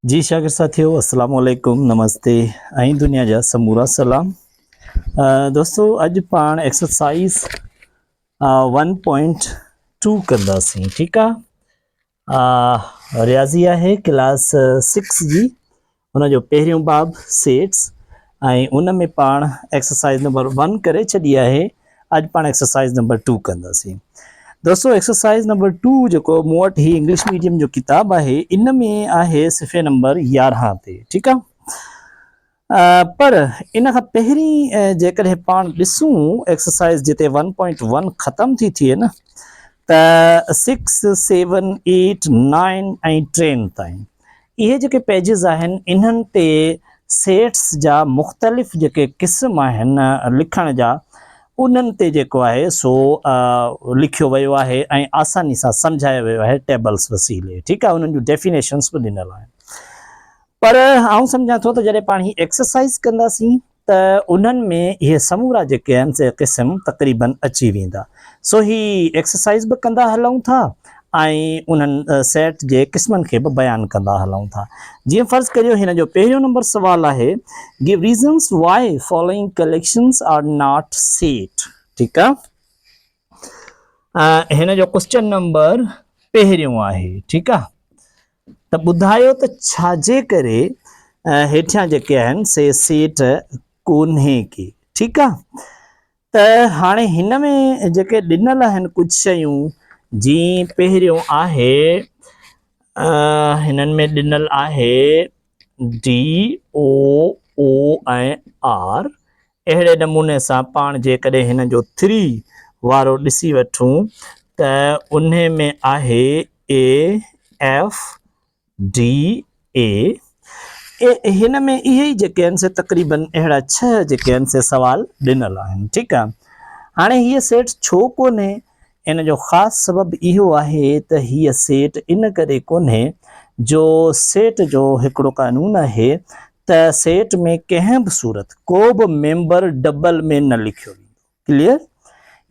جي شاگرد ساٿيو السلام عليڪم نمستي ۽ دنيا جا سمورا سلام دوستو اڄ پاڻ ايڪسرسائز 1.2 ڪنداسين ٺيڪ آ رياضي آهي ڪلاس 6 جي ان جو پهريون باب سيٽس ۽ ان ۾ پاڻ ايڪسرسائز نمبر 1 ڪري ڇڏي آهي اڄ پاڻ ايڪسرسائز نمبر 2 ڪنداسين دوستو ايڪسرسائز نمبر 2 جيڪو مون وٽ هي انگلش ميڊيم جو ڪتاب آهي ان ۾ آهي صفحي نمبر 11 تي ٺيڪ آ پر ان کان پهرين جيڪڏهن پاڻ ڏسون ايڪسرسائز جتي 1.1 ختم ٿي ٿئي نه ته 6 7 8 9 ۽ 10 تائين اهي جيڪي پيجز آهن انهن تي سيٽس جا مختلف جيڪي قسم آهن لکڻ جا انهن تي جيڪو آهي سو لکيو ويو آهي ۽ آساني سان سمجهايو ويو آهي ٽيبلز وسيلي ٺيڪ آهي انهن جون ڊيفينيشنس به ڏنل آهن پر آئون سمجهان ٿو ته جڏهن پاڻ هي ايڪسرسائز ڪنداسين ته انهن ۾ اهي سمورا جيڪي آهن سي قسم تقريبن اچي ويندا. سو هي ايڪسرسائيز به ڪندا هلون ٿا ۽ انهن سيٽ جي قسمن کي به بيان ڪندا هلون ٿا. جيئن فرض ڪريو هن جو پهريون نمبر سوال آهي Give reasons why following collections are not set ٺيڪ آ. هن جو ڪوسچن نمبر پهريون آهي ٺيڪ آ ته ٻڌايو ته ڇا جي ڪري هيٺيان جيڪي آهن سي سيٽ ڪونهي ڪي ٺيڪ آ ته هاڻي هن ۾ جيڪي ڏنل آهن ڪجهه شيون جي پهريون آهي هنن ۾ ڏنل آهي ڊي او او ۽ آر اهڙي نموني سان پاڻ جيڪڏهن هن جو ٿري وارو ڏسي وٺون ته انهي ۾ آهي اي ايف ڊي اي هن ۾ اهي ئي جيڪي آهن سي تقريبن اهڙا ڇهه جيڪي آهن سي سوال ڏنل آهن ٺيڪ آهي هاڻي هيء سيٽ ڇو ڪونهي ان جو خاص سبب اهو آهي ته هيء سيٽ ان ڪري ڪونهي جو سيٽ جو هڪڙو قانون آهي ته سيٽ ۾ ڪنهن به صورت ڪو به ميمبر ڊبل ۾ نه لکيو ويندو. ڪليئر؟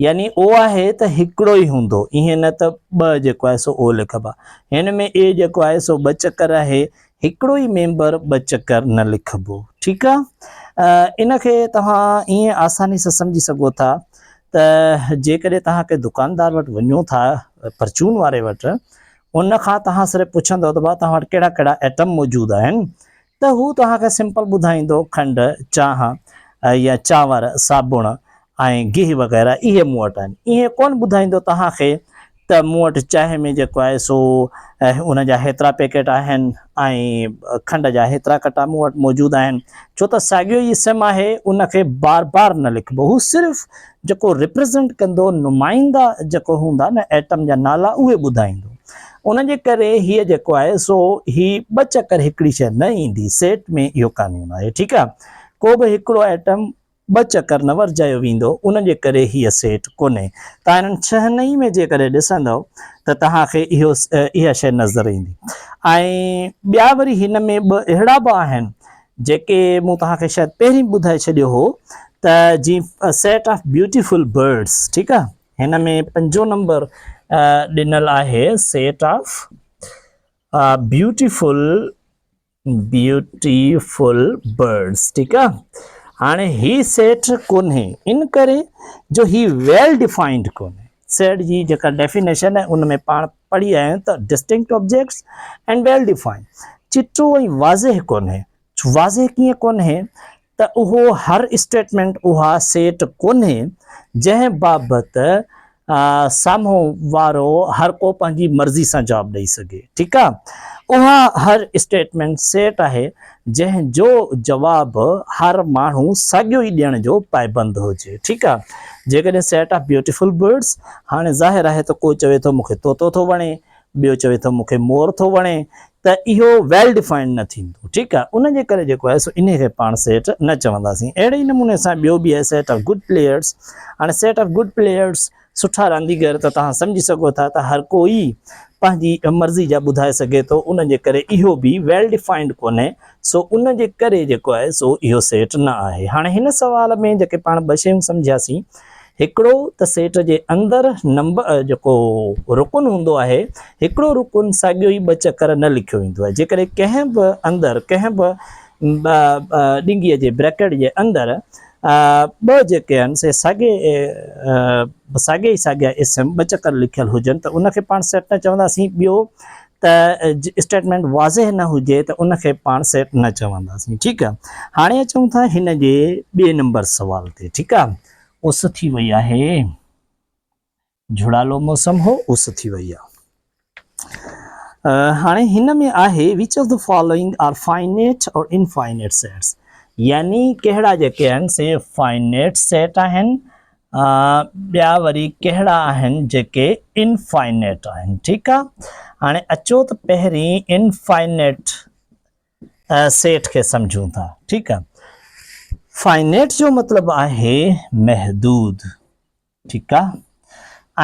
يعني او آهي ته هڪڙو ئي هوندو، ائين نه ته ٻه جيڪو آهي سو او لکبا. هن ۾ اي جيڪو آهي سو ٻه چڪر آهي، هڪڙو ئي ميمبر ٻه چڪر نه لکبو. ٺيڪ آ؟ ان کي توهان ائين آساني سان سمجهي سگهو ٿا ته جيڪڏهن توهان ڪنهن دڪاندار وٽ وڃو ٿا پرچون واري وٽ، ان کان توهان صرف پڇندو ته ڀاء توهان وٽ ڪهڙا ڪهڙا ائٽم موجود آهن ته هو توهان کي سمپل ٻڌائيندو کنڊ، چانهه يا چانور، صابڻ ۽ گيهه وغيره اهي مون وٽ آهن. ائين ڪونه ٻڌائيندو توهان کي ته مون وٽ چانهه ۾ جيڪو آهي سو ان جا هيترا پيڪيٽ آهن ۽ کنڊ جا هيترا ڪٽا مون وٽ موجود آهن ڇو ته ساڳيو ئي اسم آهي ان کي بار بار نه لکبو هو صرف جيڪو ريپريزنٽ ڪندو نمائندا جيڪو هوندا نه ايٽم جا نالا اهي ٻڌائيندو ان جي ڪري هيء جيڪو آهي سو هي ٻه چڪر هڪڙي شيء نه ايندي سيٽ ۾ اهو قانون آهي ٺيڪ آهي ڪو به هڪڙو ايٽم ٻه چڪر نه ورجايو ويندو ان جي ڪري هيء سيٽ ڪونهي توهان انهن ڇهن ئي ۾ جيڪڏهن ڏسندؤ ته توهان کي اهو اها شيء نظر ايندي ۽ ٻيا وري هن ۾ ٻه اهڙا به آهن جيڪي مون توهان کي شايد پهرين ٻڌائي ڇڏيو هو ته جي سيٽ آف بيوٽيفل برڊس ٺيڪ آ هن ۾ پنجون نمبر ڏنل آهي set of beautiful beautiful birds ٺيڪ آ هاڻي هي سيٽ ڪونهي ان ڪري جو هي ويل ڊيفائنڊ ڪونهي سيٽ جي جيڪا ڊيفينيشن آهي ان ۾ پاڻ پڙهي آيا آهيون ته distinct objects and well defined چٽو ۽ واضح ڪونهي واضح ڪيئن ڪونهي ته اهو هر اسٽيٽمينٽ اها سيٽ ڪونهي جنهن بابت سامهون وارو هر ڪو پنهنجي مرضي سان جواب ڏئي سگهي ٺيڪ آ اها هر اسٽيٽمينٽ سيٽ آهي جنهن جو جواب هر ماڻهو ساڳيو ئي ڏيڻ جو پائبند هجي ٺيڪ آ جيڪڏهن سيٽ آف بيوٽيفل برڊس هاڻي ظاهر آهي ته ڪو چوي ٿو مون کي طوطو ٿو وڻي ٻيو چوي ٿو مون کي مور ٿو وڻي ته اهو ويل ڊيفائنڊ نه ٿيندو ٺيڪ آ ان جي ڪري جيڪو آهي سو انهي کي پاڻ سيٽ نه چونداسين اهڙي ئي نموني سان ٻيو به آهي سيٽ آف گڊ پليئرس هاڻي سيٽ آف گڊ پليئرس سٺا رانديگر ته توهان سمجهي سگهو ٿا ته هر ڪو ئي پنهنجي مرضي جا ٻڌائي سگهي ٿو ان جي ڪري اهو به ويل ڊيفائنڊ ڪونهي سو ان جي ڪري جيڪو آهي سو اهو سيٽ نه آهي. هاڻي هن سوال ۾ جيڪي پاڻ ٻه شيون سمجهياسين. هڪڙو ته سيٽ جي اندر نمبر جيڪو رڪن هوندو آهي هڪڙو رڪن ساڳيو ئي ٻه چڪر نه لکيو ويندو آهي. جيڪڏهن ڪنهن به اندر ڪنهن به ڏنگيء جي بريڪيٽ جي اندر ٻه جيڪي آهن سي ساڳي ساڳي ئي ساڳيا اسم ٻه چڪر لکيل هجن ته ان کي پاڻ سيٽ نه چونداسين. ٻيو ته اسٽيٽمينٽ واضح نه هجي ته ان کي پاڻ سيٽ نه چونداسين. ٺيڪ آهي، هاڻي اچون ٿا هن جي ٻئي نمبر سوال تي. ٺيڪ آهي، اس ٿي وئي آهي، جھڙالو موسم هو، اس ٿي وئي آهي. هاڻي هن ۾ آهي which of the following are finite or infinite sets, يعني ڪهڙا جيڪي آهن سي فائنيٽ سيٽ آهن، ٻيا وري ڪهڙا آهن جيڪي انفائنيٽ آهن. ٺيڪ آ، هاڻي اچو ته پهرين انفائنيٽ سيٽ کي سمجھون ٿا. ٺيڪ آ، فائنيٽ جو مطلب آهي محدود، ٺيڪ آ،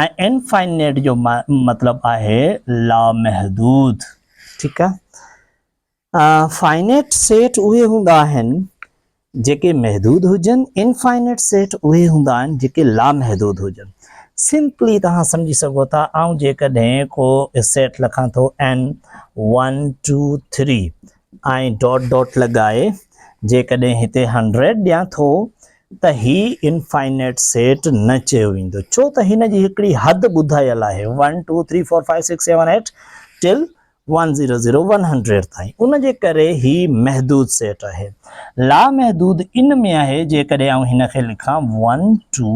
۽ انفائنيٽ جو مطلب آهي لامحدود. ٺيڪ آ، فائنيٽ سيٽ اهي هوندا آهن جيڪي محدود هجن، انفائنيٽ سيٽ اهي هوندا آهن جيڪي لامحدود هجن. سمپلي توهان سمجهي سگهو ٿا، آئون جيڪڏهن ڪو سيٽ لکان ٿو N one two three ۽ dot dot لڳائي جيڪڏهن هتي هنڊريڊ ڏيان ٿو ته هي انفائنيٽ سيٽ نه چيو ويندو، ڇو ته هن جي هڪڙي حد ٻڌايل آهي one two three four five six seven eight till one zero zero one hundred تائين، ان جي ڪري هي محدود سيٽ آهي. لامحدود ان ۾ آهي جيڪڏهن آئون هن کي لکان ون ٽو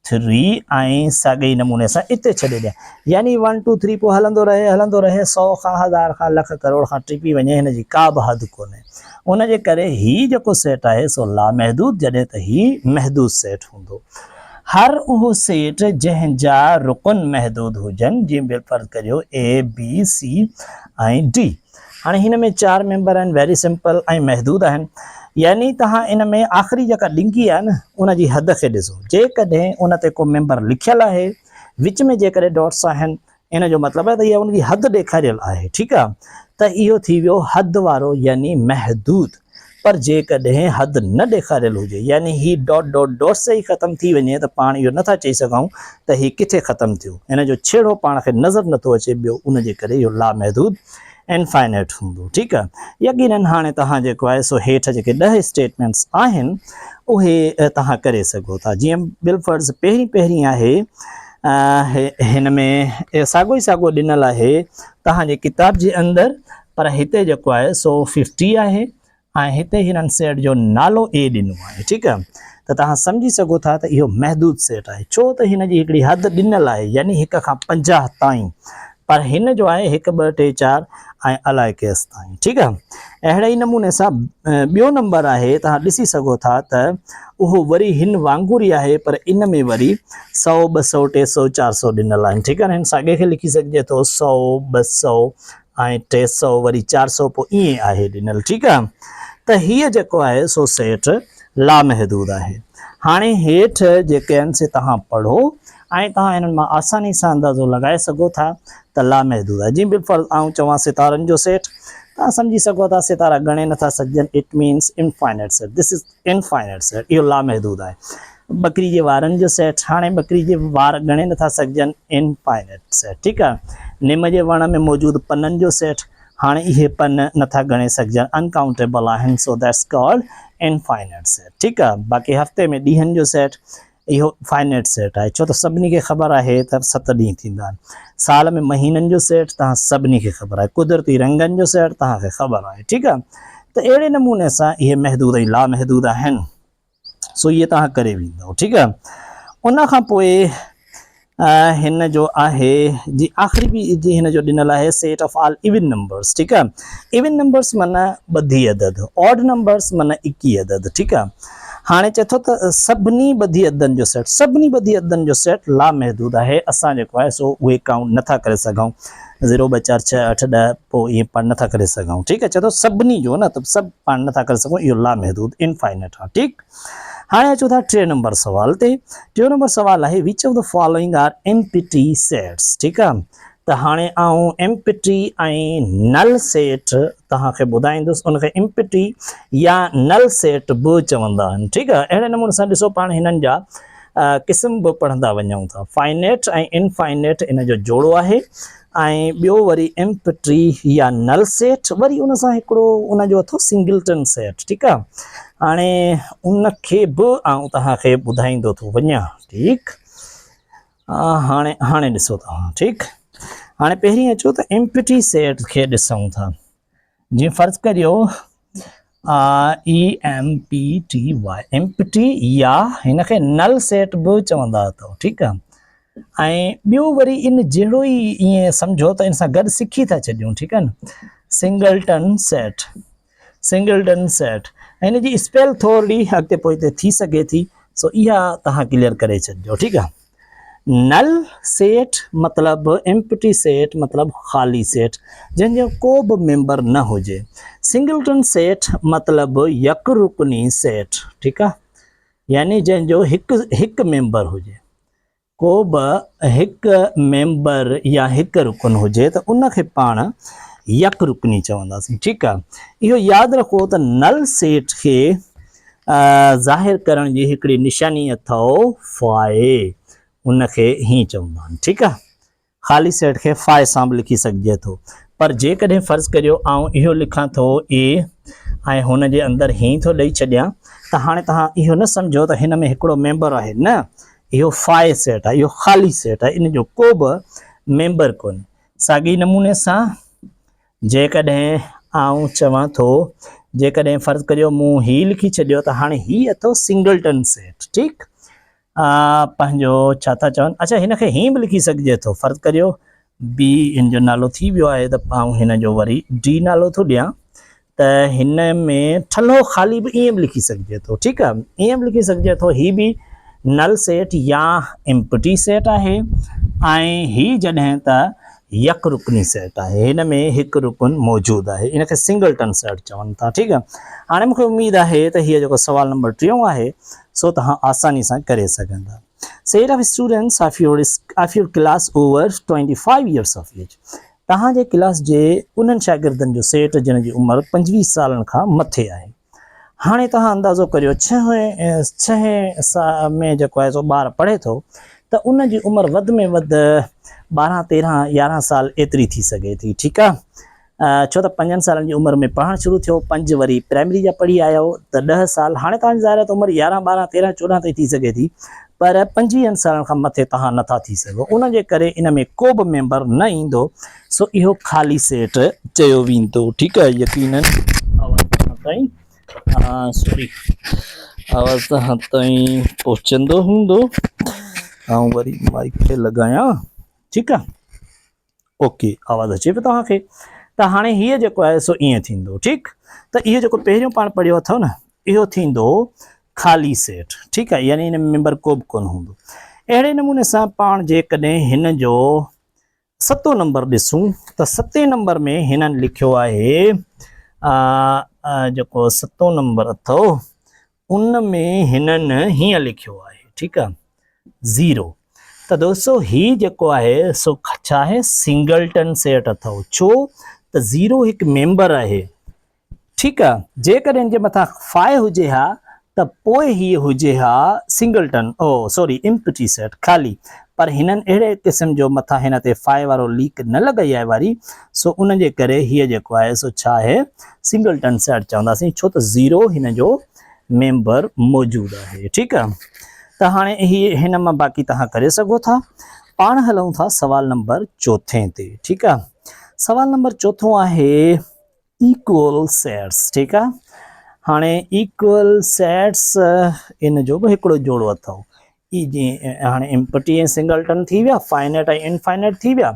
ٿري ۽ ساڳئي ئي نموني سان اتي ڇڏي ڏيان، يعني ون ٽو ٿري پوء هلندو رهي هلندو رهي سئو کان هزار کان لک ڪروڙ کان ٽپي وڃي، هن جي ڪا به حد ڪونهي. ان جي ڪري هي جيڪو سيٽ آهي سو لامحدود، جڏهن ته هي محدود سيٽ هوندو. هر اهو سيٽ جنهن جا رڪن محدود هجن، جيئن بالفرض ڪريو اي، بي، سي ۽ ڊي. هاڻي هن ۾ چار ميمبر آهن، ويري سمپل ۽ محدود آهن. يعني توهان ان ۾ آخري جيڪا ڏنگي آهي نه ان جي حد کي ڏسو. جيڪڏهن ان تي ڪو ميمبر لکيل آهي، وچ ۾ جيڪڏهن ڊاٽس آهن، ان جو مطلب آهي ته اها ان جي حد ڏيکاريل آهي. ٺيڪ آهي، ته اهو ٿي ويو حد وارو يعني محدود. پر جيڪڏهن حد نه ڏيکاريل هجي يعني هي ڊاٽ ڊاٽ ڊاٽ سي ئي ختم ٿي وڃي ته پاڻ اهو نٿا چئي سگهون ته هي ڪٿي ختم ٿيو، ان جو ڇيڙو پاڻ کي نظر نٿو اچي، ٻيو ان جي ڪري اهو لامحدود Infinite هوندو. ٺيڪ آهي، يقينن هاڻي توهان جيڪو آهي سو هيٺ جيڪي 10 اسٽيٽمينٽس آهن اهي توهان ڪري سگهو ٿا. جيئن بالفرض پهرين پهرين آهي هن ۾ ساڳو ئي ساڳو ڏنل آهي توهان جي ڪتاب جي اندر، پر هتي جيڪو آهي سو ففٽي آهي ۽ هتي هنن سيٽ جو نالو اي ڏنو آهي. ٺيڪ آهي، ته توهان سمجهي سگهو ٿا ته اهو محدود سيٽ آهي، ڇو ته هن جي هڪڙي حد ڏنل آهي يعني هڪ کان 50 تائين، پر هن جو آهي هڪ ٻه ٽي چار ۽ الائي ڪيس تائين. ٺيڪ آهي، اهڙي ئي نموني سان ٻيو نمبر آهي، توهان ڏسي سگهو ٿا ته اهو وري هن وانگر ئي آهي، پر ان ۾ وري سئو ٻه سئو ٽي سئو چار سئو ڏنل آهن. ٺيڪ آهي، هن ساڳي کي لکي سگهجي ٿو سئو ٻه سئو ۽ ٽي سئو وري چار سئو پوء ائين آهي ڏنل. ٺيڪ آهي، ته هيء جيڪو آهي سو سيٽ لامحدود آهي. هاڻي هيٺ جيڪي آهن سي توهان پڙهو ۽ توهان انهن مان آساني سان اندازو لڳائي سگهو ٿا ته لامحدود آهي. جيئن بالفرض آئون چوان ستارن جو سيٽ، توهان سمجهي سگهو ٿا ستارا ڳڻي نٿا سگهجن، it means infinite set, this is infinite set, اهو لامحدود آهي. ٻڪري جي وارن جو سيٽ، هاڻي ٻڪري جي وار ڳڻي نٿا سگهجن، انفائنٽ سيٽ. ٺيڪ آهي. نم جي وڻ ۾ موجود پنن جو سيٽ، هاڻي اهي پن نٿا ڳڻي سگهجن، انڪائونٽيبل آهن، so that's called infinite set. ٺيڪ آهي. باقي هفتي ۾ ڏينهن جو سيٽ، اهو فائنائٽ سيٽ آهي، ڇو ته سڀني کي خبر آهي ته 7 ڏينهن ٿيندا آهن. سال ۾ مهينن جو سيٽ توهان سڀني کي خبر آهي، قدرتي رنگن جو سيٽ توهان کي خبر آهي. ٺيڪ آهي، ته اهڙي نموني سان اهي محدود ۽ لامحدود آهن، سو اهي توهان ڪري ويندؤ. ٺيڪ آهي، ان کان پوء هن جو آهي جي آخري به جي هن جو ڏنل آهي set of all even numbers. ٺيڪ آهي، ايون نمبرس معنيٰ ٻڌي عدد، آڊ نمبرس معنيٰ ايڪي عدد. ٺيڪ آهي، هاڻي چئي ٿو ته سڀني ٻڌي عددن جو سيٽ، سڀني ٻڌي عددن جو سيٽ لامحدود آهي، اسان جيڪو آهي سو اهي ڪائونٽ نٿا ڪري سگهون، زيرو ٻه چار ڇهه اٺ ڏهه پوء ائين پاڻ نٿا ڪري سگهون. ٺيڪ آهي، چئي ٿو سڀني جو نه ته سڀ پاڻ نٿا ڪري سگهون، اهو لامحدود انفائنٽ آهي. ٺيڪ، هاڻي اچون ٿا ٽئين نمبر سوال تي. ٽيون نمبر سوال آهي which of the following are empty sets. ٺيڪ آهي، ته هاڻي آئون ايمپٽي ۽ نل سيٽ توهان کي ٻڌائيندس، ان کي ايمپٽي يا نل سيٽ به چوندا آهن. ٺيڪ آهي، اهڙي نموني سان ڏسو پاڻ هنن جا قسم به پڙهندا وڃون ٿا. فائنيٽ ۽ انفائنيٽ ان جو جوڙو آهي ۽ ٻيو وري ايمپٽي يا نل سيٽ، وري ان سان هڪڙو ان جو اٿو سنگلٽن سيٽ، ٺيڪ آ. هاڻي ان کي به آئون توهان کي ٻڌائيندو ٿو وڃان، ٺيڪ. هاڻي هاڻي ڏسو توهان، ٺيڪ. هاڻي پهرين اچو ته ايمپٽي سيٽ کي ڏسون ٿا. جيئن فرض ڪريو E M P T Y empty يا هن کي نل سيٽ به چوندا اٿو، ٺيڪ آ. ۽ ٻيو وري ان جهڙو ئي ائين سمجهو ته ان سان گڏ سکي ٿا ڇڏيون، ٺيڪ آ نه، سنگلٽن سيٽ، سنگلٽن سيٽ هن جي اسپيل ٿورڙي اڳتي پوئتي ٿي سگهي ٿي، سو اها توهان ڪليئر ڪري ڇڏجو، ٺيڪ آ. نل سيٽ مطلب ايمپٽي سيٽ مطلب خالي سيٽ جنهن جو ڪو به ميمبر نه هجي. سنگلٽن سيٽ مطلب يڪ رڪني سيٽ، ٺيڪ آ، يعني جنهن جو هڪ هڪ ميمبر هجي، ڪو به هڪ ميمبر يا هڪ رڪن هجي ته ان کي پاڻ يڪ رڪني چونداسين، ٺيڪ آ. اهو ياد رکو ته نل سيٽ کي ظاهر ڪرڻ جي هڪڙي نشاني اٿئو فائي، ان کي هيئن چوندا آهن، ٺيڪ آ. خالي سيٽ کي فائي سان به لکي سگهجي ٿو، پر جيڪڏهن فرض ڪريو آئون اهو لکان ٿو اي ۽ هن جي اندر هين ٿو ڏئي ڇڏيان ته هاڻي توهان اهو نه سمجهو ته هن ۾ هڪڙو ميمبر آهي، نه، اهو فائي سيٽ آهي، اهو خالي سيٽ آهي، ان جو ڪو به ميمبر ڪونهي. ساڳئي نموني سان جيڪڏهن آئون چوان ٿو، جيڪڏهن فرض ڪريو مون هي لکي ڇڏيو ته هاڻي هي اٿو سنگلٽن سيٽ، ٺيڪ، پنهنجو ڇا ٿا چون، اڇا هن کي هيئن به لکي سگهجي ٿو، فرض ڪريو بي هن جو نالو ٿي ويو آهي ته آئون هن جو وري ڊي نالو ٿو ڏيان ته هن ۾ ٺلهو خالي به ائين به لکي سگهجي ٿو، ٺيڪ آهي، ائين به لکي سگهجي ٿو. هي به نل سيٽ يا ايمپٽي سيٽ آهي ۽ هي جڏهن ته يڪ رڪني سيٽ آهي، هن ۾ هڪ رڪن موجود آهي، ان کي سنگلٽن سيٽ چون ٿا، ٺيڪ آهي. هاڻي مون کي اميد آهي ته هيء جيڪو سوال نمبر ٽيون آهي سو توهان آساني سان ڪري سگهندا. Set of students of your of your class over 25 years of age, توهان جي ڪلاس جي انهن شاگردن جو سيٽ جن جي عمر 25 سالن کان مٿي آهي. هاڻي توهان اندازو ڪريو ڇهين ڇهين ۾ جيڪو آهي سو ٻار پڙهي ٿو ته ان جي عمر وڌ ۾ وڌ 12 13 11 سال ايتري ٿي سگهي ٿي، ٺيڪ آهي. ڇو ته پنجن سالن جي عمر ۾ پڙهڻ شروع ٿيو، پنج وري پرائمري جا پڙهي آيو ته 10 سال، هاڻي توهان جي ظاهر آهي ته عمر 11 12 13 14 تائين ٿي سگهي ٿي پر 25 سالن کان مٿي توهان نٿا ٿي سگهو، ان جي ڪري ان ۾ ڪو به ميمبر نه ايندو، سو اهو خالي سيٽ چيو ويندو، ٺيڪ آهي. يقينن آواز توهان تائين سوري آواز توهان تائين پهچندو هوندو، آئون وري مائڪ کي لڳايان، ٺيڪ آهي، اوڪي، آواز اچي پيو توهان کي. ته هاڻي هيء جيڪو آهي سو ائين ٿيندو، ٺيڪ. ته اهو جيڪو پهريون پاڻ پڙهيو اٿو نه، اهو ٿيندو خالي سيٽ، ٺيڪ آهي، يعني ان ۾ ميمبر ڪو به ڪونه هوندو. اهڙي نموني سان پاڻ جيڪڏهن هن جو ستون نمبر ڏسون ته ستين نمبر ۾ هنن لکيو آهي، جيڪو ستون نمبر اٿو ان ۾ هنن هيئن لکيو آهي، ٺيڪ آهي، زيرو. ته دوستو هي جيڪو آهي سو ڇا آهي؟ سنگلٽن سيٽ اٿو، ڇو ته زيرو هڪ ميمبر آهي، ٺيڪ آهي. جيڪڏهن ان جي مٿان فائي هجي ها ته پوء هي هجي ها سنگلٽن، او سوري ايمپٽي سيٽ، خالي، پر هنن اهڙي قسم جو مٿان هن تي فائي وارو ليڪ نه لڳائي آهي واري، سو ان جي ڪري هيء جيڪو آهي سو ڇا آهي؟ سنگلٽن سيٽ چونداسين، ڇو ته زيرو هن جو ميمبر موجود آهي، ٺيڪ آهي. ته هاڻي هي هن مان باقي توهان ڪري سگهو ٿا. پاڻ هلون ٿا سوال نمبر چوٿين تي، ٺيڪ آهي. سوال نمبر چوٿون آهي ايڪول سيٽس، ٺيڪ آهي. هاڻي ايڪول سيٽس ان جو به هڪڙو جوڙو اٿو، هاڻي ايمپٽي ۽ سنگلٽن ٿي ويا، فائنائٽ ۽ انفائنائٽ ٿي ويا،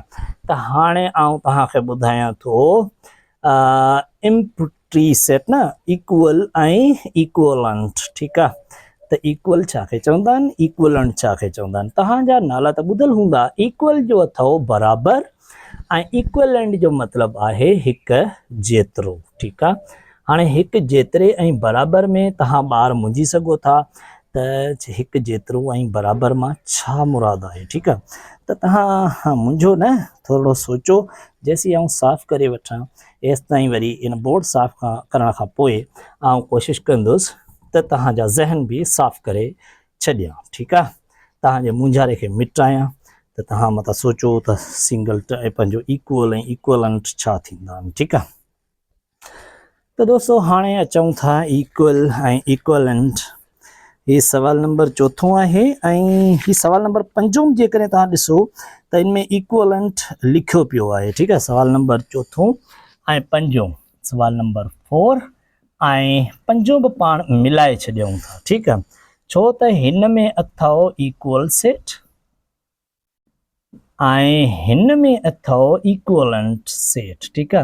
ته هاڻي آئون توهان کي ٻڌايان ٿو ايمپٽي سيٽ نه، ايڪول ۽ ايڪولنٽ، ٺيڪ آ. ته ايڪول ڇا کي چوندا آهن، ايڪولنٽ ڇا کي چوندا آهن، توهان جا نالا ته ٻڌل هوندا. ايڪول جو اٿو برابر ۽ ايڪولنٽ جو مطلب آهي هڪ جيترو، ٺيڪ آ. هاڻي هڪ جيتري ۽ برابر ۾ توهان ٻار منجهي سگهو ٿا ته هڪ جيترو ۽ برابر مان ڇا مراد آهي، ٺيڪ آ. ته توهان منجهو نه، ٿورڙو سوچو، جيسين آئون صاف ڪري وٺان ايستائين وري ان بورڊ صاف ڪرڻ کان پوء آئون ڪوشش ڪندس ته توهان جا ذهن به صاف ڪري ڇڏيان، ٺيڪ آ. توهان جي مونجهاري کي مٽايان ته توهان متان سوچو ته سنگل ۽ پنهنجو ايڪول ۽ ايڪولنٽ ڇا ٿيندا آهن ٺيڪ آهي ته دوستو هاڻي اچون ٿا ايڪول ۽ ايڪولنٽ هي سوال نمبر چوٿون آهي ۽ هي سوال نمبر پنجون جيڪڏهن توهان ڏسو ته ان ۾ ايڪولنٽ لکيو پيو آهي ٺيڪ آهي سوال نمبر چوٿون ۽ پنجون سوال نمبر فور ۽ پنجون به پاڻ ملائي ڇڏيون ٿا ٺيڪ آهي ڇو ته هن ۾ اٿو ايڪول سيٽ ۽ هن ۾ اٿئو ايڪوئلنٽ سيٽ ٺيڪ آ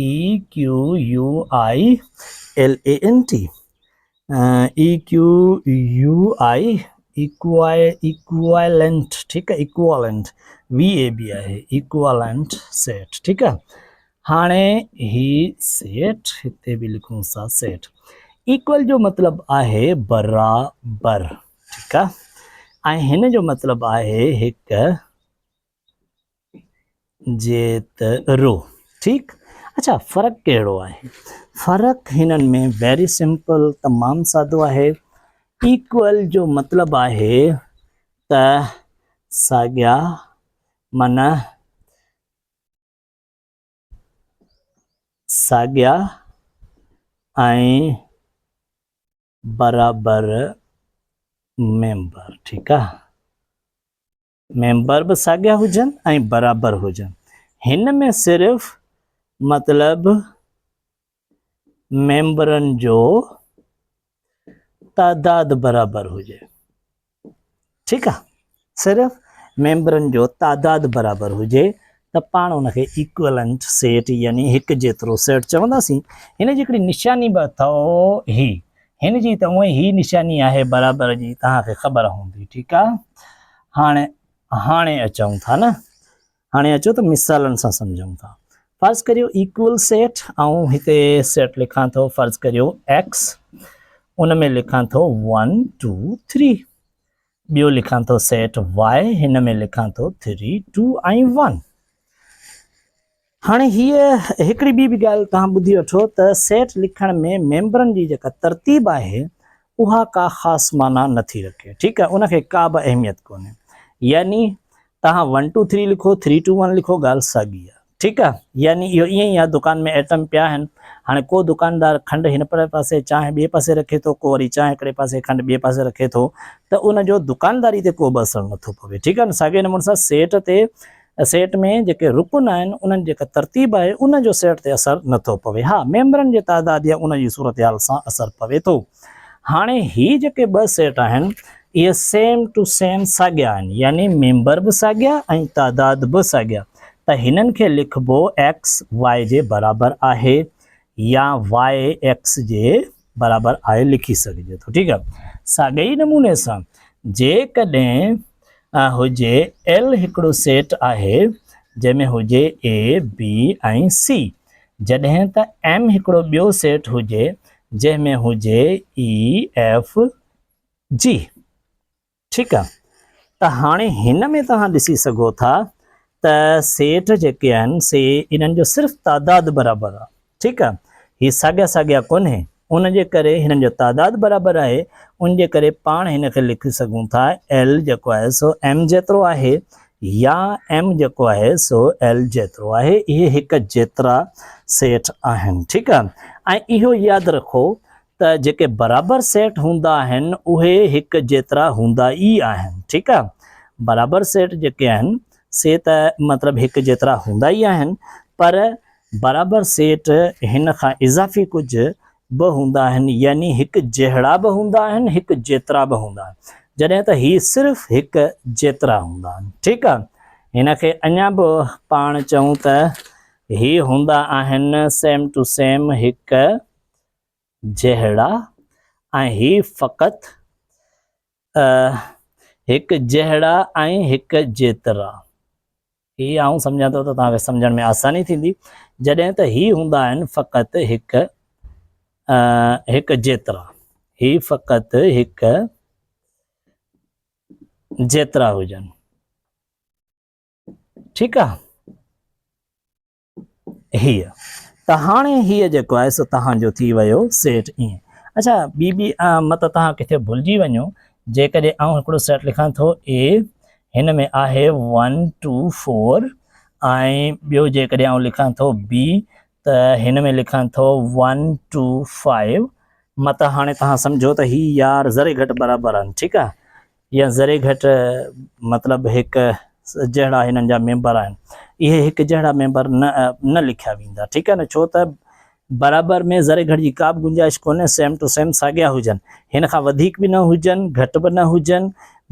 E Q U I L A N T E Q U I equivalent ٺيڪ آ ايڪوئلنٽ وي اي بي آهي ايڪوئلنٽ سيٽ ٺيڪ آ هاڻي هي سيٽ هتي به لکون سا سيٽ ايڪول جو مطلب آهي برابر ٺيڪ آ ۽ هن جو مطلب آهي هڪ جيترو ٺيڪ اڇا فرق ڪهڙو آهي فرق هنن ۾ ويري سمپل تمام سادو آهي ايڪول جو مطلب آهي ته ساڳيا معنی ساڳيا ۽ برابر ميمبر ٺيڪ آ ميمبر به ساڳيا هجن ۽ برابر هجن هن ۾ صرف مطلب ميمبرن جو تعداد برابر هجي ٺيڪ آ صرف ميمبرن جو تعداد برابر هجي ته پاڻ ان کي ايڪوئلنٽ سيٽ يعني هڪ جيترو سيٽ چونداسين هن جي هڪڙي نشاني به اٿو هي هن جي ته اونئي هي نشاني آهي برابر جي توهان کي خبر هوندي ٺيڪ آ هاڻي هاڻي اچون ٿا نه هاڻي اچو ته مثالن سان سمجهون ٿا. فرض ڪريو ايڪول سيٽ آئون هتي سيٽ لکان ٿو فرض ڪريو ايڪس ان ۾ لکان ٿو ون ٽو ٿري ٻيو لکان ٿو سيٽ وائي هن ۾ لکان ٿو ٿري ٽو ۽ ون هاڻي هيء هڪڙي ٻي به ڳالهه توهان ٻڌي وٺو ته سيٽ لکڻ ۾ ميمبرن جي جيڪا ترتيب آهي اها ڪا خاص معنيٰ نٿي رکي ٺيڪ آهي ان کي ڪا به اهميت ڪونهي يعني توهان ون ٽو ٿري لکو ٿري ٽو ون لکو ڳالهه ساڳي آهي ٺيڪ آهي يعني اهو ائين ئي آهي دڪان ۾ ائٽم پيا آهن هاڻي ڪو دڪاندار کنڊ هن پاسي چانهه ٻئي پاسي رکي ٿو ڪو وري چانهه هڪڙي پاسي کنڊ ٻئي پاسي رکي ٿو ته ان جو دڪانداري تي ڪو به اثر نٿو پوي ٺيڪ آهي نه ساڳي نموني سان سيٽ تي سيٽ ۾ جيڪي رڪن آهن انهن جيڪا ترتيب آهي ان جو سيٽ تي اثر نٿو پوي ها ميمبرن جي تعداد يا ان جي صورتحال سان اثر پوي ٿو هاڻي هي جيڪي ٻه سيٽ آهن اهي سيم ٽو سيم ساڳيا آهن يعني ميمبر به ساڳيا ۽ تعداد به ساڳيا ته هنن کي لکبو ايڪس وائي جي برابر آهي يا وائي ايڪس جي برابر آهي لکي سگهجي ٿو ٺيڪ آهي ساڳئي ئي نموني سان جيڪڏهن هجي ايل هڪڙو سيٽ آهي جنهن ۾ هجي اي بي ۽ سي جڏهن ته ايم هڪڙو ٻيو سيٽ هجي جنهن ۾ هجي اي ايف جي ٺيڪ آ ته هاڻي هن ۾ توهان ڏسي سگهو ٿا ته سيٽ جيڪي آهن سي انهن جو صرف تعداد برابر آ ٺيڪ آ هي ساڳيا ساڳيا ڪونهي ان جي ڪري هنن جو تعداد برابر آهي ان جي ڪري پاڻ هن کي لکي سگهون ٿا ايل جيڪو آهي سو ايم جيترو آهي يا ايم جيڪو آهي سو ايل جيترو آهي اهي هڪ جيترا سيٽ آهن ٺيڪ آ ۽ اهو ياد رکو ته جيڪي برابر سيٽ هوندا آهن اهي هڪ جيترا هوندا ئي آهن ٺيڪ آ برابر سيٽ جيڪي آهن سي ته مطلب هڪ جيترا هوندا ئي آهن پر برابر سيٽ هن کان اضافي ڪجهه به هوندا آهن يعني هڪ جهڙا به هوندا آهن هڪ جيترا به هوندا آهن جڏهن ته هي صرف هڪ جيترا هوندا آهن ٺيڪ آ هن کي اڃا به پاڻ چئون ته هي هوندا آهن سيم ٽو سيم هڪ جهڙا ۽ هي فقط هڪ جهڙا ۽ هڪ جيترا. هي آئون سمجهان ٿو ته توهان کي سمجهڻ ۾ آساني ٿيندي جڏهن ته هي هوندا آهن فقط هڪ هڪ جيترا. هي فقط هڪ جيترا هجن. ٺيڪ آ. هيء ته هاڻي هيء جيڪو آهي سو توهان جو ٿي ويو سيٽ ائين. اڇا ٻي بي مت توهان ڪٿي ڀلجي وڃو جيڪڏهن آئون هڪڙو سيٽ لکان ٿو اي هن ۾ آهي ون ٽو فور ۽ ٻيو جيڪڏهن آئون لکان ٿو بي ته هن ۾ لکان ٿو ون ٽو فائيو متان هاڻي توهان سمجهو ته هي يار ذري گهٽ برابر آهن ٺيڪ آهي يا ذري گهٽ مطلب هڪ جهڙا هنن جا ميمبر آهن اهي هڪ جهڙا ميمبر نه نه لکيا ويندا ٺيڪ آهي نه ڇو ته برابر ۾ ذري گهٽ جي ڪا به گنجائش ڪونهي سيم ٽو سيم ساڳيا هجن هن کان وڌيڪ به نه هجن گهٽ به نه هجن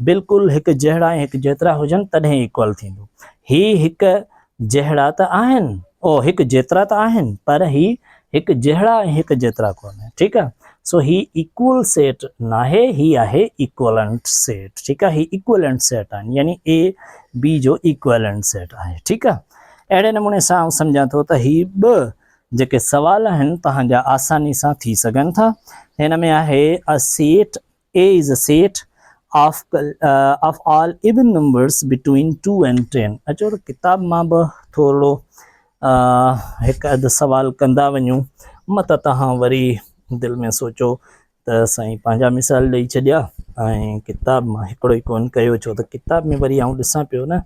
بلڪل هڪ جهڙا ۽ هڪ جيترا هجن تڏهن ايڪول ٿيندو هي هڪ جهڙا ته آهن او هڪ جيترا ته آهن پر هي هڪ جهڙا ۽ هڪ جيترا ڪونهي ٺيڪ آ سو هي ايڪول سيٽ ناهي هي آهي ايڪولنٽ سيٽ ٺيڪ آ هي ايڪولنٽ سيٽ آهن يعني اي بي جو ايڪولنٽ سيٽ آهي ٺيڪ آ اهڙي نموني سان آئون سمجهان ٿو ته هي ٻه جيڪي سوال آهن توهان جا آساني سان ٿي سگهن ٿا. هن ۾ آهي A set A is a set of of all even numbers between 2 and 10 اچو ته ڪتاب مان به ٿورڙو هڪ اڌ سوال ڪندا وڃون متان توهان وري دل ۾ سوچو ته سائين پنهنجا مثال ڏئي ڇڏيا ۽ ڪتاب مان هڪڙو ئي ڪونه ڪيو ڇو ته ڪتاب ۾ وري آئون ڏسان پيو نه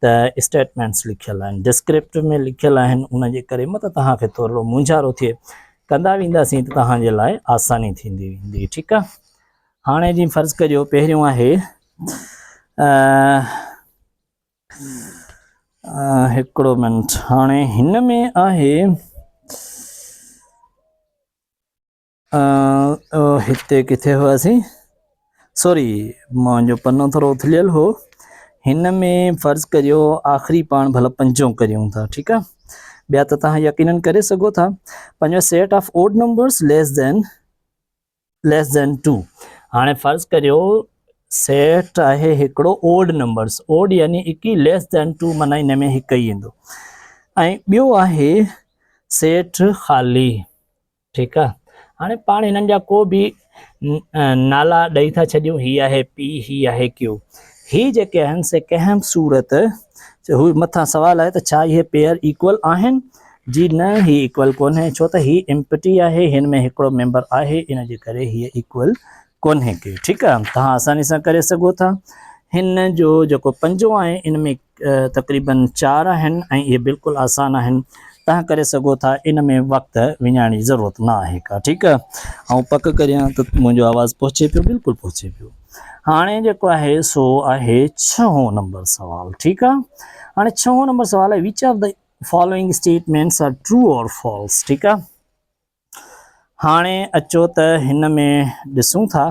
ته اسٽيٽمينٽس لکيل آهن ڊسڪرپٽ ۾ لکيل آهن ان جي ڪري متان توهان کي ٿورڙو مونجهارو ٿئي ڪندا وينداسين ته توهان جي لاء آساني ٿيندي ويندي ٺيڪ آهي هاڻي جي فرض ڪجو پهريون آهي هڪڙو منٽ هاڻي هن ۾ آهي هتي ڪٿي هئاسين سوري منهنجو پنو ٿورو اٿليل هو هن ۾ فرض ڪريو آخري پاڻ ڀلا پنجون ڪريون ٿا ٺيڪ آ ٻيا ته تهان يقينن ڪري سگهو ٿا پنجون set of odd numbers less than less than 2 هاڻي فرض ڪريو سيٽ آهي هڪڙو اوڊ نمبرس اوڊ يعني اڪي ليس دين 2 معنی ان ۾ هڪ ئي ايندو ۽ ٻيو آهي سيٽ خالي ٺيڪ آ هاڻي پاڻ هنن جا ڪو به نالا ڏئي ٿا ڇڏيون هي آهي پي هي آهي ڪيو هي جيڪي آهن سي ڪنهن به صورت هو مٿان سوال آهي ته ڇا اهي پيئر ايڪول آهن جي نه هي ايڪول ڪونهي ڇو ته هي امپٽي آهي هن ۾ هڪڙو ميمبر آهي ان جي ڪري هي ايڪول ڪونهي ڪي ٺيڪ آ توهان آساني سان ڪري سگهو ٿا هن جو جيڪو پنجون آهي ان ۾ تقريبن چار آهن ۽ اهي بلڪل آسان آهن تهان ڪري سگهو ٿا ان ۾ وقت وڃائڻ جي ضرورت نه آهي ڪا ٺيڪ آهي آئون پڪ ڪريان ته منهنجو آواز پهچي پيو بلڪل پهچي پيو هاڻي جيڪو آهي سو آهي ڇهون نمبر سوال ٺيڪ آهي هاڻي ڇهون نمبر سوال آهي which of the following statements are true or false ٺيڪ آهي هاڻي اچو ته هن ۾ ڏسون ٿا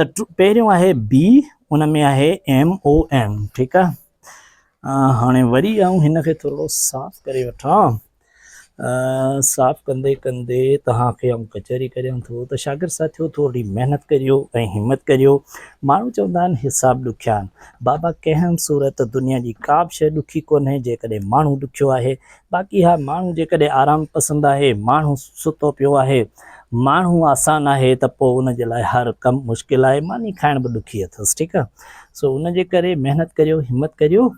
ته پهريون آهي بي ان ۾ آهي ايم او اين ٺيڪ آهي هاڻي وري آئون هن کي ٿورو صاف ڪري وٺان صاف ڪندي ڪندي توهان کي آئون ڪچهري ڪريان ٿو ته شاگرد ساٿيو ٿوري محنت ڪريو ۽ همت ڪريو ماڻهو چوندا آهن حساب ڏکيا آهن بابا ڪنهن به صورت دنيا جي ڪا به شيء ڏکي ڪونهي جيڪڏهن ماڻهو ڏکيو آهي باقي ها ماڻهو جيڪڏهن آرام پسند آهي، ماڻهو ستو پيو آهي، ماڻهو آسان آهي ته پوء ان جي لاء هر ڪم مشڪل آهي، ماني کائڻ به ڏکي اٿس ٺيڪ آهي. سو ان جي ڪري محنت ڪريو، همت ڪريو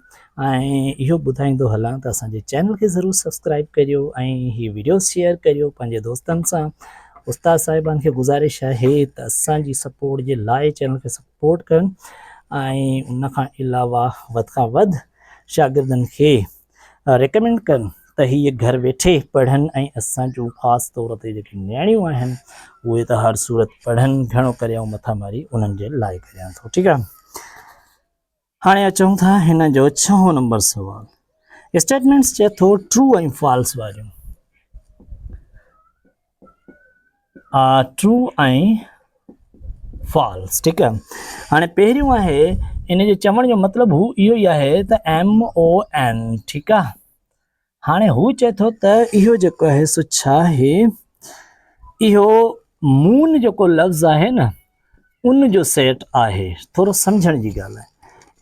۽ اهو ٻڌائيندو هلان ته اسان جي چينل کي ضرور سبسڪرائب ڪريو ۽ هي وڊيو شيئر ڪريو پنهنجي دوستن سان. استاد صاحبان کي گذارش آهي ته اسان جي سپورٽ جي لاء چينل کي سپورٽ ڪن ۽ ان کان علاوه وڌ کان وڌ شاگردن کي ريڪمينڊ ڪن ته هي گهر ويٺي پڙهن ۽ اسان جون خاص طور تي جيڪي نياڻيون آهن اهي ته هر صورت پڙهن گهڻو ڪري آئون مٿا ماري انهن جي لاء ڪريان ٿو ٺيڪ آهي هاڻي اچون ٿا هن جو ڇهون نمبر سوال اسٽيٽمنٽس چئي ٿو ٽرو ۽ فالس واريون ٽرو ۽ فالس ٺيڪ آهي هاڻي پهريون آهي ان جي چوڻ جو مطلب هو اهو ئي آهي ته ايم او اين ٺيڪ آهي هاڻي هو چئي ٿو ته اهو جيڪو آهي سو ڇا آهي اهو مون جيڪو لفظ آهي نه ان جو سيٽ آهي ٿورو سمجهڻ جي ڳالهه آهي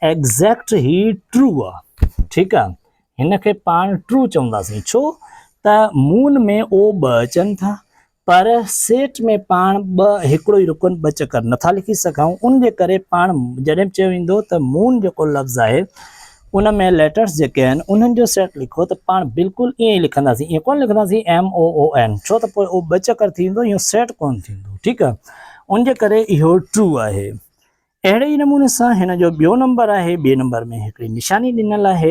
ايگزيڪٽ هي ٽرو آهي ٺيڪ آهي هن کي پاڻ ٽرو چونداسين ڇو ته مون ۾ او ٻه اچن ٿا پر سيٽ ۾ پاڻ ٻه هڪڙو ئي رڪن ٻه چڪر نٿا لکي سگهون ان جي ڪري پاڻ جڏهن به چيو ويندو ته مون جيڪو لفظ آهي ان ۾ ليٽرس جيڪي آهن انهن جو سيٽ لکو ته پاڻ بلڪل ائين ئي لکنداسين ائين ڪونه لکنداسين ايم او او اين ڇو ته پوء اهو ٻه چڪر ٿي ويندو اهو سيٽ ڪونه ٿيندو ٺيڪ آهي ان جي ڪري اهو ٽرو آهي. اهڙي ئي نموني سان هن جو ٻيو نمبر آهي، ٻئي نمبر ۾ هڪڙي نشاني ڏنل آهي،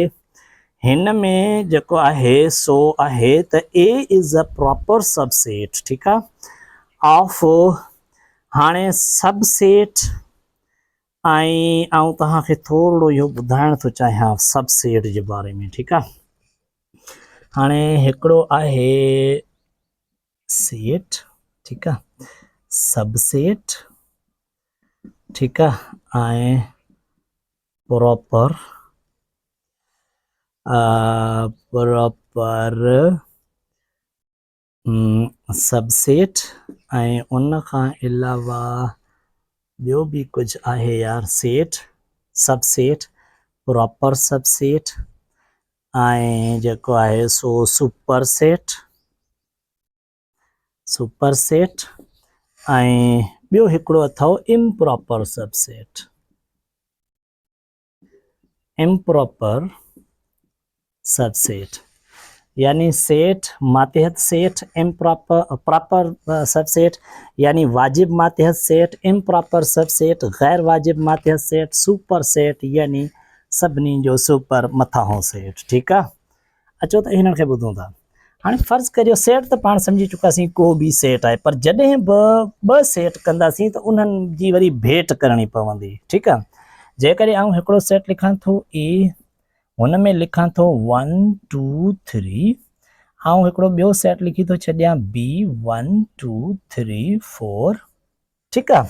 هن ۾ جيڪو آهي سو آهي ته A is a proper subset ٺيڪ آ آف هاڻي سب سيٽ ۽ آئون توهان کي ٿورڙو اهو ٻڌائڻ ٿو چاهيان سب سيٽ جي باري ۾ ٺيڪ آ هاڻي هڪڙو آهي سيٽ ٺيڪ آ سب سيٽ ٺيڪ آ ۽ پراپر پراپر سب سيٽ ۽ ان کان علاوه ٻيو به ڪجهه آهي يار set sub set proper sub set ۽ جيڪو آهي سو سپر سيٽ سپر سيٽ ۽ ٻيو هڪڙو اٿو improper subset improper subset يعني سيٽ ماتحت set improper proper subset يعني واجب ماتحت سيٽ امپراپر سب سيٽ غير واجب ماتحت سيٽ سپر سيٽ يعني سڀني جو سپر مٿانهون سيٽ ٺيڪ آ اچو ته هنن کي ٻڌون ٿا. هاڻي فرض ڪريو سيٽ ته پاڻ سمجهي چڪاسين ڪو به سيٽ آهي پر جڏهن به ٻه سيٽ ڪنداسين ته انهن جي وري ڀيٽ ڪرڻي پوندي ٺيڪ آهي جيڪڏهن آئون هڪڙو سيٽ لکان ٿو اي هن ۾ لکان ٿو ون ٽو ٿري آئون هڪڙو ٻيو سيٽ لکي ٿو ڇڏيان B one two three four ٺيڪ آهي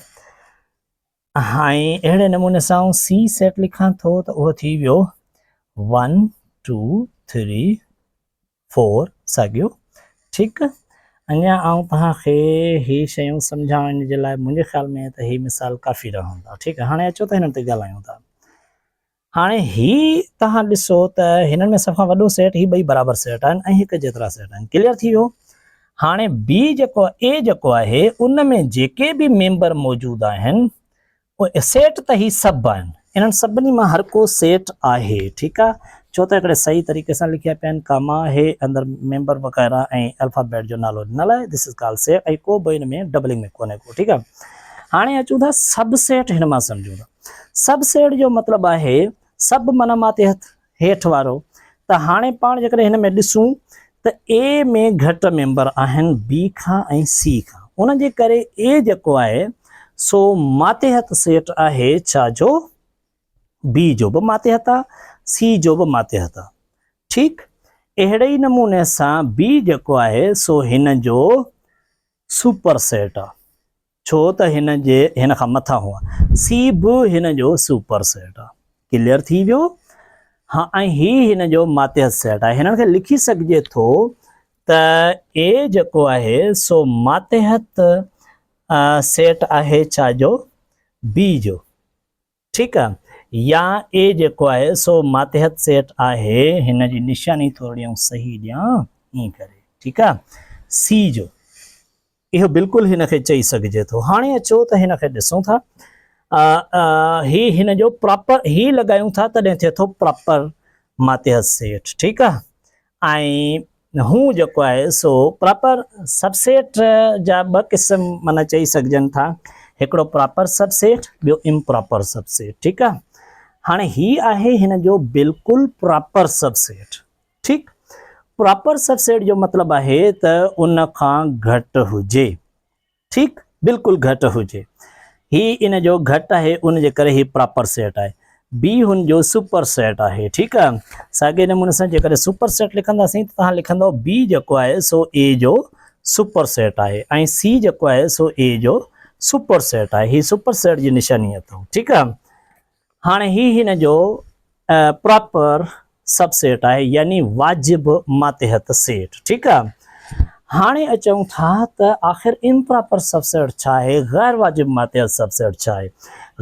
هاڻي اهڙي نموني سان آئون سي سيٽ لکان ٿو ته اهو ٿي ويو ون ٽو ٿري فور ساڳيو ٺيڪ اڃا آئون توهان کي هي شيون سمجهائڻ جي لاء منهنجي خيال ۾ ته هي مثال ڪافي رهندا ٺيڪ هاڻي اچو ته هنن تي ڳالهايون ٿا هاڻي هي توهان ڏسو ته هنن ۾ سڀ کان وڏو سيٽ هي ٻئي برابر سيٽ آهن ۽ هڪ جيترا سيٽ آهن ڪليئر ٿي ويو هاڻي بي جيڪو اي جيڪو آهي ان ۾ جيڪي به ميمبر موجود آهن اهي سيٽ ته هي سڀ آهن انهن سڀني مان هر ڪو سيٽ آهي ٺيڪ آهي ڇو ته هڪڙي صحيح طريقي سان لکيا پيا آهن ڪاما آهي اندر ميمبر وغيره ۽ الفابيٽ جو نالو ڏنل آهي دس از ڪال سيٽ ۽ ڪو به ان ۾ ڊبلنگ ۾ ڪونهي ڪو ٺيڪ آهي هاڻي اچون ٿا سب سيٽ هن مان سمجھون ٿا سب سيڊ جو مطلب آهي سب معنيٰ ماتحت، هيٺ وارو، ته هاڻي پاڻ جيڪڏهن هن ۾ ڏسون ته اي ۾ گهٽ ميمبر آهن بي کان ۽ سي کان ان جي ڪري اي جيڪو آهي سو ماتحت سيٽ آهي ڇا جو بي جو به ماتحت آهي سي جو به ماتحت آهي ٺيڪ اهڙي ئي نموني سان بي جيڪو آهي سو هن جو سپر سيٽ آهي ڇو ته هن جي هن کان مٿان هئا. سي به هن جو سپر سيٽ آ. ڪليئر ٿي ويو؟ ها ۽ هي هن جو ماتحت سيٽ آهي. هنن کي لکي سگهجي ٿو ته اي جيڪو آهي سو ماتحت سيٽ آهي ڇا جو؟ بي جو. ٺيڪ آ. يا اي جيڪو آهي سو ماتحت سيٽ آهي هن جي نشاني ٿورڙي آئون صحيح ڏيان ائين ڪري ٺيڪ آ سي جو اهو بلڪل هن کي چئي سگهجي ٿو هاڻي اچو ته هن کي ڏسون ٿا هي هن جو پراپر هي لڳايون ٿا تڏهن ٿئي ٿو پراپر ماتحت سيٽ ٺيڪ آ ۽ هون جيڪو آهي سو پراپر سب سيٽ جا ٻه قسم معنيٰ چئي سگهجن ٿا هڪڙو پراپر سب سيٽ ٻيو امپراپر سب سيٽ ٺيڪ آ هاڻي هي آهي هن جو بلڪل پراپر سب سيٽ ٺيڪ پراپر سب سيٽ جو مطلب آهي ته ان کان گهٽ هجي ٺيڪ بلڪل گهٽ هجي. هي ان جو گهٽ آهي ان جي ڪري هي پراپر سيٽ آهي. بي هن جو سپر سيٽ آهي ٺيڪ آهي. ساڳئي نموني سان جيڪڏهن سپر سيٽ لکنداسين ته توهان لکندو بي جيڪو آهي سو اي جو سپر سيٽ آهي ۽ سي جيڪو آهي سو اي جو سپر سيٽ آهي. هي سپر سيٽ جي نشاني اٿو ٺيڪ آهي. هاڻي هي هن جو پراپر سب سيٽ آهي يعني واجب ماتحت سيٽ ٺيڪ آ هاڻي اچون ٿا ته آخر امپراپر سب سيٽ ڇا آهي غير واجب ماتحت سب سيٽ ڇا آهي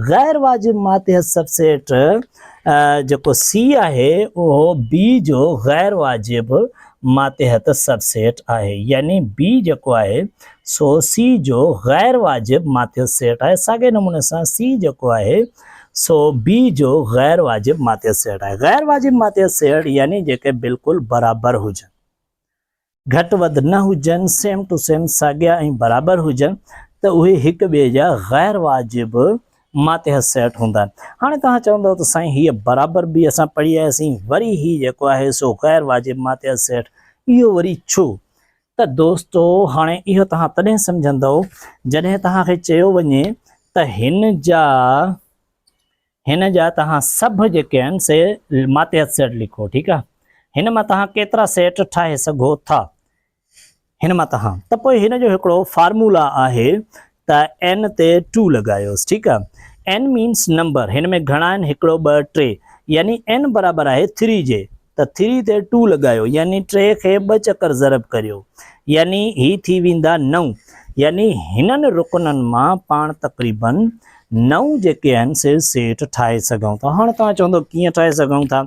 غير واجب ماتحت سب سيٽ جيڪو سي آهي اهو بي جو غير واجب ماتحت سب سيٽ آهي يعني بي جيڪو آهي سو سي جو غير واجب ماتحت سيٽ آهي ساڳئي نموني سان سي جيڪو آهي سو بي جو غير واجب ماتحت سيٽ آهي غير واجب ماتحت سيٽ يعني جيڪي بلڪل برابر هجن گهٽ وڌ نه هجن سيم ٽو سيم ساڳيا ۽ برابر هجن ته اهي هڪ ٻئي جا غير واجب ماتحت سيٽ هوندا آهن. هاڻي توهان چوندؤ ته سائين هيء برابر به اسان پڙهي آياسين وري هي جيڪو آهي سو غير واجب ماتحت سيٽ اهو وري ڇو؟ ته دوستو هاڻي اهو توهان تڏهن سمجهندؤ جڏهن توهان کي چيو وڃي ته هن جا هن جا توهان سڀ جيڪي آهن سي ماتحت سيٽ لکو ٺيڪ آهي هن مان توهان ڪيترا سيٽ ٺاهي سگهو ٿا هن مان توهان ته پوء هن جو هڪڙو فارمولا آهي ته اين تي ٽو لڳايوس ٺيڪ آ اين مينس نمبر هن ۾ گهڻا آهن هڪڙو ٻه ٽي يعني اين برابر آهي ٿري جي ته ٿري تي ٽو لڳايو يعني ٽي کي ٻه چڪر ضرب ڪريو يعني هي ٿي ويندا نو يعني هنن رڪنن مان پاڻ تقريبن نو جيڪي آهن سي سيٽ ٺاهي سگهون ٿا هاڻ توهان چوندو ڪيئن ٺاهي سگهون ٿا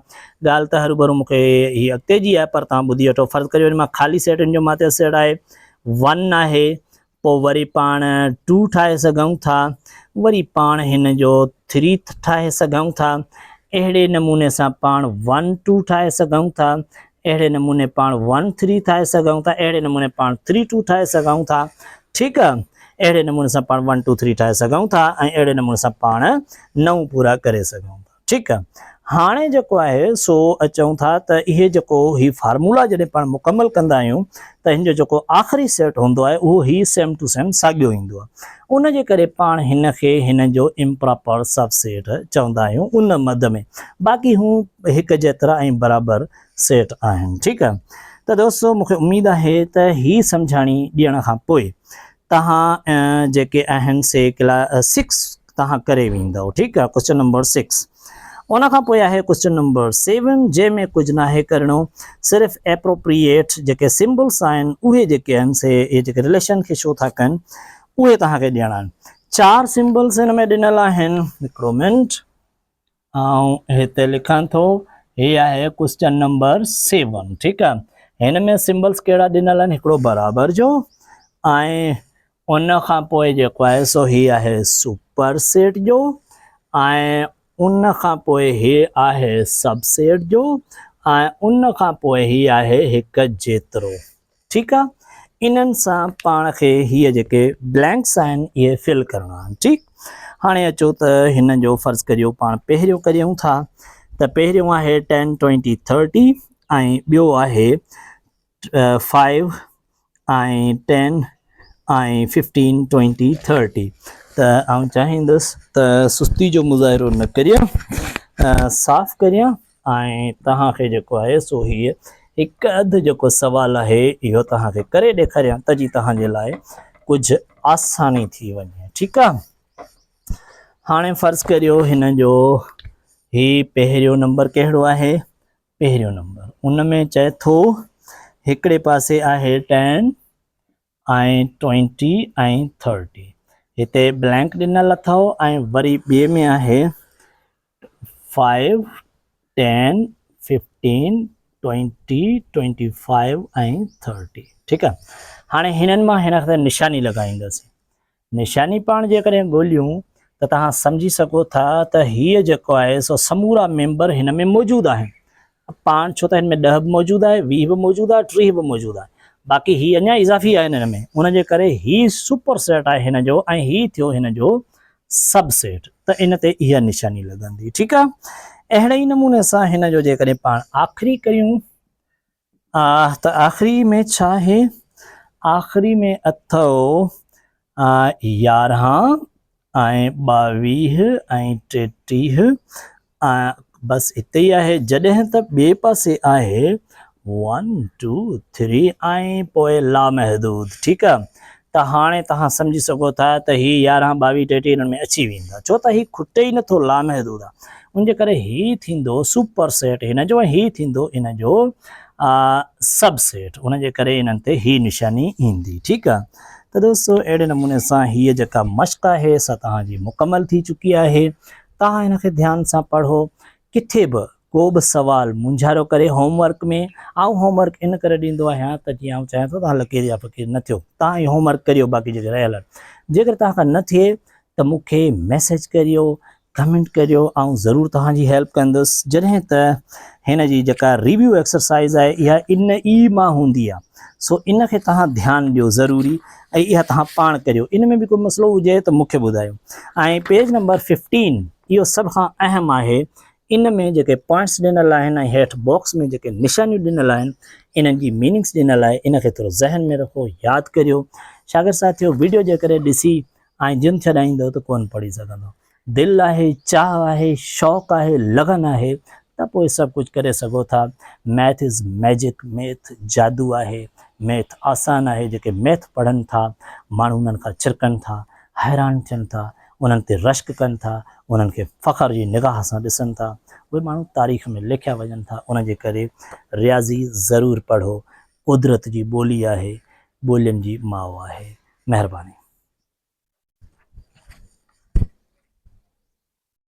ڳالهه ته هروڀرو مون کي هي اڳتي جي آهي پر توهان ٻڌي وٺو فرض ڪريو هن مان خالي سيٽ هن جو ماتحت سيٽ آهي ون آهي پوء وري پاڻ ٽو ٺاهي سگهون ٿا، وري پاڻ هن جو ٿري ٺاهي سگهون ٿا، اهڙي نموني سان پاڻ ون ٽو ٺاهي سگهون ٿا، اهڙي نموني پاڻ ون ٿري ٺاهي سگهون ٿا، اهڙي نموني پاڻ ٿري ٽو ٺاهي سگهون ٿا، ٺيڪ آ، اهڙي نموني سان پاڻ ون ٽو ٿري ٺاهي سگهون ٿا ۽ اهڙي نموني سان پاڻ نو پورا ڪري سگهون ٿا. ٺيڪ آ هاڻي جيڪو آهي سو اچون ٿا ته اهي جيڪو هي فارمولا جڏهن پاڻ مڪمل ڪندا آهيون ته هن جو جيڪو آخري سيٽ هوندو آهي اهو هي سيم ٽو سيم ساڳيو ايندو آهي ان جي ڪري پاڻ هن کي هن جو امپراپر سب سيٽ چوندا آهيون ان مد ۾ باقي هو هڪ جيترا ۽ برابر سيٽ آهن ٺيڪ آ ته دوستو مونکي اميد آهي ته هي سمجهاڻي ڏيڻ کان پوء توهان جيڪي آهن سي ڪلا سڪس توهان ڪري ويندؤ ٺيڪ آهي ڪوشچن نمبر سڪس ان کان پوء آهي ڪوشچن نمبر سيون جنهن ۾ ڪجهه ناهي ڪرڻو صرف ايپروپريئيٽ جيڪي سمبلس آهن اهي جيڪي آهن سي اهي جيڪي رليشن کي شو ٿا ڪن اهي توهان کي ڏيڻا آهن چار سمبلس هن ۾ ڏنل آهن هڪڙو منٽ آئون هتي لکان ٿو هي آهي ڪوسچن نمبر سيون ٺيڪ آهي هن ۾ سمبلس ڪهڙا ڏنل آهن هڪڙو برابر جو ۽ ان کان پوء جيڪو آهي سو هي آهي سپر سيٽ جو ۽ ان کان پوء هي آهي سب سيٽ جو ۽ ان کان پوء هي آهي هڪ جيترو ٺيڪ آ انهن سان پاڻ کي هيء جيڪي بلينڪس آهن اهي فل ڪرڻا آهن ٺيڪ هاڻي اچو ته هن جو فرض ڪريو پاڻ پهريون ڪريون ٿا ته پهريون آهي ٽين ٽوئنٽي ٿرٽي ۽ ٻيو آهي فائيو ۽ ٽين ۽ ففٽين ٽوئنٽي ٿرٽي ته آئون چاهيندس ته سستي جو مظاهرو نه ڪريان صاف ڪريان ۽ توهان کي جيڪو آهي سو هيء هڪ اڌ جيڪو سوال آهي اهو توهان کي ڪري ڏيکاريان ته جي توهان جي لاء ڪجهه آساني ٿي وڃي ٺيڪ آ هاڻي فرض ڪريو هن جو هي پهريون نمبر ڪهڙو آهي پهريون نمبر ان ۾ چئي ٿو هڪڙي پاسي آهي ٽين ۽ ٽوئنٽي ۽ ٿرٽي هتي بلينڪ ڏنل اٿو ۽ وري ٻئي ۾ آهي five ten fifteen twenty twenty five ۽ thirty ٺيڪ آهي هاڻي هنن مان هن کي نشاني لڳائينداسين نشاني پاڻ جيڪڏهن ڳوليون ته توهان سمجهي سگهو ٿا ته هيء جيڪو آهي سو سمورا ميمبر هن ۾ موجود آهن پاڻ ڇو ته هن ۾ ڏهه به موجود آهي 20 به موجود آهي 30 به موجود آهي باقي هي اڃا اضافي آهن هن ۾ ان جي ڪري هي سپر سيٽ آهي هن جو ۽ هي ٿيو هن جو سب سيٽ ته ان تي اها نشاني لڳندي ٺيڪ آهي اهڙي ئي نموني سان هن جو جيڪڏهن پاڻ آخري ڪريون ته آخري ۾ ڇا آهي؟ آخري ۾ اٿو 11 ۽ 22 ۽ 33 ۽ بس اتي ئي آهي جڏهن ته ٻئي پاسي آهي ون ٽو ٿري ۽ پوء لامحدود ٺيڪ آ ته هاڻي توهان سمجهي سگهو ٿا ته هي 11 22 33 انهن ۾ اچي ويندا ڇو ته هي کٽي ئي نٿو لامحدود آ ان جي ڪري هي ٿيندو سپر سيٽ هن جو ۽ هي ٿيندو ان جو سب سيٽ ان جي ڪري انهن تي هي نشاني ايندي ٺيڪ آ ته دوستو اهڙي نموني سان هيء جيڪا مشق آهي سا توهان جي مڪمل ٿي چڪي آهي توهان هن کي ڌيان سان پڙهو ڪٿي به ڪو به سوال مونجهارو ڪري هوم ورڪ ۾ آئون هوم ورڪ ان ڪري ڏيندو آهيان ته جيئن آئون چاهيان ٿو توهان لڪير جا فقير نه ٿيو توهان هي هوم ورڪ ڪريو باقي جيڪي رهيل آهن جيڪڏهن توهان کان نه ٿئي ته مون کي ميسيج ڪريو ڪمينٽ ڪريو آئون ضرور توهان جي هيلپ ڪندس جڏهن ته هن جي جيڪا ريويو ايڪسرسائز آهي اها ان ئي مان هوندي آهي سو ان کي توهان ڌيان ڏيو ضروري ۽ اها توهان پاڻ ڪريو ان ۾ به ڪو مسئلو هجي ته مون کي ٻڌايو ۽ پيج نمبر 15 اهو سڀ کان اهم آهي ان ۾ جيڪي پوائنٽس ڏنل آهن ۽ هيٺ باڪس ۾ جيڪي نشانيون ڏنل آهن انهن جي ميننگس ڏنل آهي ان کي ٿورو ذهن ۾ رکو ياد ڪريو شاگرد ساٿيو ويڊيو جيڪڏهن ڏسي ۽ جن ڇڏائيندو ته ڪونه پڙهي سگهندو. دل آهي، چاهه آهي، شوق آهي، لگن آهي ته پوء سڀ ڪجهه ڪري سگهو ٿا. ميٿ از ميجڪ، ميٿ جادو آهي، ميٿ آسان آهي، جيڪي ميٿ پڙهن ٿا، ماڻهو انهن کان ڇرڪن ٿا، حيران ٿين ٿا، انهن تي رشڪ ڪن ٿا، انهن کي فخر جي نگاهه سان ڏسن ٿا، اهي ماڻهو تاريخ ۾ ليکيا وڃن ٿا، ان جي ڪري رياضي ضرور پڙهو، قدرت جي ٻولي آهي، ٻولين جي ماء آهي. مهرباني.